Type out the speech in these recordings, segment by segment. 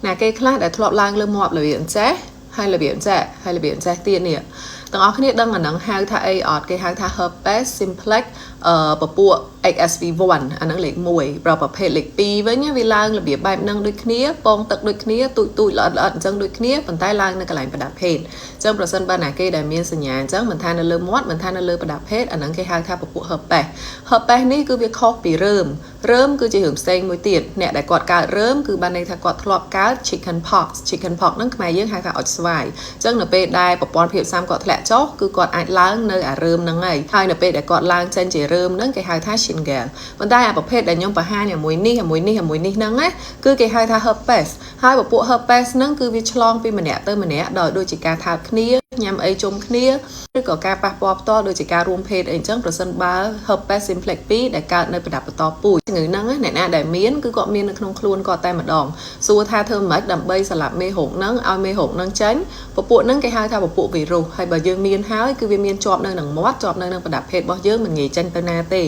ណាគេខ្លះដែលធ្លាប់ឡើងលើមាត់របៀបអញ្ចេះហើយរបៀបអញ្ចេះហើយរបៀបអញ្ចេះទៀតនេះទាំងអស់គ្នាដឹងអាហ្នឹងហៅថាអីអត់គេហៅថា herpes simplex អឺពពួក HSV1 អាហ្នឹងលេខ1ប្រប្រភេទលេខ2វិញវាឡើងរបៀបបែបហ្នឹងដូចគ្នាពងទឹកដូចគ្នាទូចទូចល្អិតល្អិតអញ្ចឹងដូចគ្នាប៉ុន្តែឡើងនៅកន្លែងប្រដាប់ភេទអញ្ចឹងប្រសិនបើណាគេដែលមានសញ្ញាអញ្ចឹងមិនថានៅលើមាត់មិនថានៅលើប្រដាប់ភេទអាហ្នឹងគេហៅថាពពួក herpes។ Herpes នេះគឺវាខុសពីរើមរើមគឺជារឿងផ្សេងមួយទៀតអ្នកដែលគាត់កើតរើមគឺបានន័យថាគាត់ធ្លាប់កើត chicken pox។ Chicken pox ហ្នឹងខ្មែរយើងហៅថាអុចស្វាយអញ្ចឹងនៅពេលដែលប្រព័ន្ធភាពស៊ាំគាត់ធ្លាក់ចុះគឺគាត់អាចឡើងនៅអារើមហ្នឹងហើយហើយនៅពេលដែលគាត់ឡើងចេញជារើមហ្នឹងគេហៅថា shingle។ ប៉ុន្តែអាប្រភេទដែលខ្ញុំបង្ហាញអាមួយនេះអាមួយនេះអាមួយនេះហ្នឹងណាគឺគេហៅថា herpes ហើយពពួក herpes ហ្នឹងគឺវាឆ្លងពីម្នាក់ទៅម្នាក់ដោយដូចជាការថើបគ្នាញ៉ាំអីជុំគ្នាឬក៏ការប៉ះពាល់ផ្ទាល់ដូចជាការរួមភេទអីអញ្ចឹងប្រសិនបើ herpes simplex 2ដែលកើតនៅប្រដាប់បន្តពូជជំងឺហ្នឹងអ្នកណាដែលមានគឺគាត់មាននៅក្នុងខ្លួនគាត់តែម្ដងសួរថាធ្វើម៉េចដើម្បីសម្លាប់មេរោគហ្នឹងឲ្យមេរោគហ្នឹងចេញពពួកហ្នឹងគេហៅថាពពួកវីរុសហើយបើយើងមានហើយគឺវាមានជាប់នៅនឹងមាត់ជាប់នៅនឹងប្រដាប់ភេទរបស់យើងមិនងាយចេញទៅណាទេ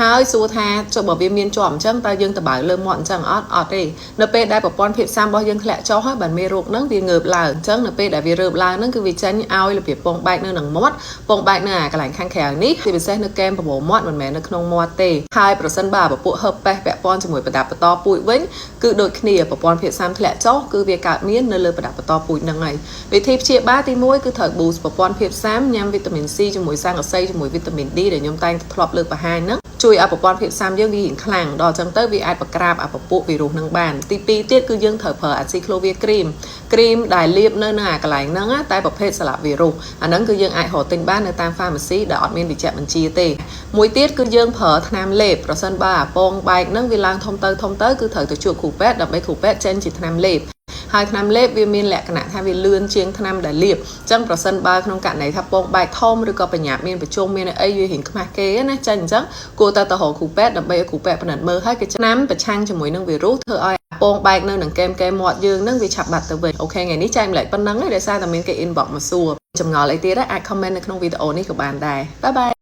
ហើយសួរថាចុះបើវាមានជាប់អញ្ចឹងតើយើងតបៅលើមាត់អញ្ចឹងអត់អត់ទេនៅពេលដែលប្រព័ន្ធភាពស៊ាំរបស់យើងធ្លាក់ចុះហើយបានមេរោគហ្នឹងវាងើបឡើងអញ្ចឹងនៅពេលដែលវារើបឡើងហ្នឹងគឺវាចេញឲ្យរបៀបពងបែកនៅនឹងមាត់ពងបែកនៅអាកន្លែងខាងក្រៅនេះជាពិសេសនៅកែមប្រមូលមាត់មិនមែននៅក្នុងមាត់ទេហើយប្រសិនបើពពួក herpes ពាក់ព័ន្ធជាមួយប្រដាប់បន្តពូជវិញគឺដូចគ្នាប្រព័ន្ធភាពស៊ាំធ្លាក់ចុះគឺវាកើតមាននៅលើប្រដាប់បន្តពូជហ្នឹងហើយវិធីព្យាបាលទី1គឺត្រូវ boost ប្រព័ន្ធភាពស៊ាំញ៉ាំវីតាមីន C ជាមួយស័ង្កសីជាមួយវីតាមីន D ដែលខ្ញុំតែងធ្លាប់លើកបង្ហាញហ្នឹងជួយឲ្យប្រព័ន្ធភាពស៊ាំយើងវារៀងខ្លាំងដល់អញ្ចឹងទៅវាអាចបង្ក្រាបអាពពួកវីរុសនឹងបានទី2ទៀតគឺយើងត្រូវប្រើ acyclovir cream គ្រីមដែលលាបនៅនៅអាកន្លែងហ្នឹងតែប្រភេទសម្លាប់វីរុសអាហ្នឹងគឺយើងអាចរកទិញបាននៅតាម pharmacy ដែលអត់មានវិជ្ជបញ្ជាទេមួយទៀតគឺយើងប្រើថ្នាំលេបប្រសិនបើអាពងបែកហ្នឹងវាឡើងធំទៅធំទៅគឺត្រូវទៅជួបគ្រូពេទ្យដើម្បីគ្រូពេទ្យចេញជាថ្នាំលេបហើយថ្នាំលេបវាមានលក្ខណៈថាវាលឿនជាងថ្នាំដែលលាបអញ្ចឹងប្រសិនបើក្នុងករណីថាពងបែកធំឬក៏បញ្ញាប់មានប្រជុំមានអីវារៀងខ្មាស់គេណាចាញ់អញ្ចឹងគួរតែទៅរកគ្រូពេទ្យដើម្បីឲ្យគ្រូពេទ្យពិនិត្យមើលហើយគេថ្នាំប្រឆាំងជាមួយនឹងវីរុសធ្វើឲ្យពងបែកនៅនឹងកែមកែមាត់យើងនឹងវាឆាប់បាត់ទៅវិញ OK ថ្ងៃនេះចែកម្លែកប៉ុណ្ណឹងឯងដោយសារតែមានគេ inbox មកសួរចម្ងល់អីទៀតអាច comment នៅក្នុងវីដេអូនេះក៏បានដែរ bye bye.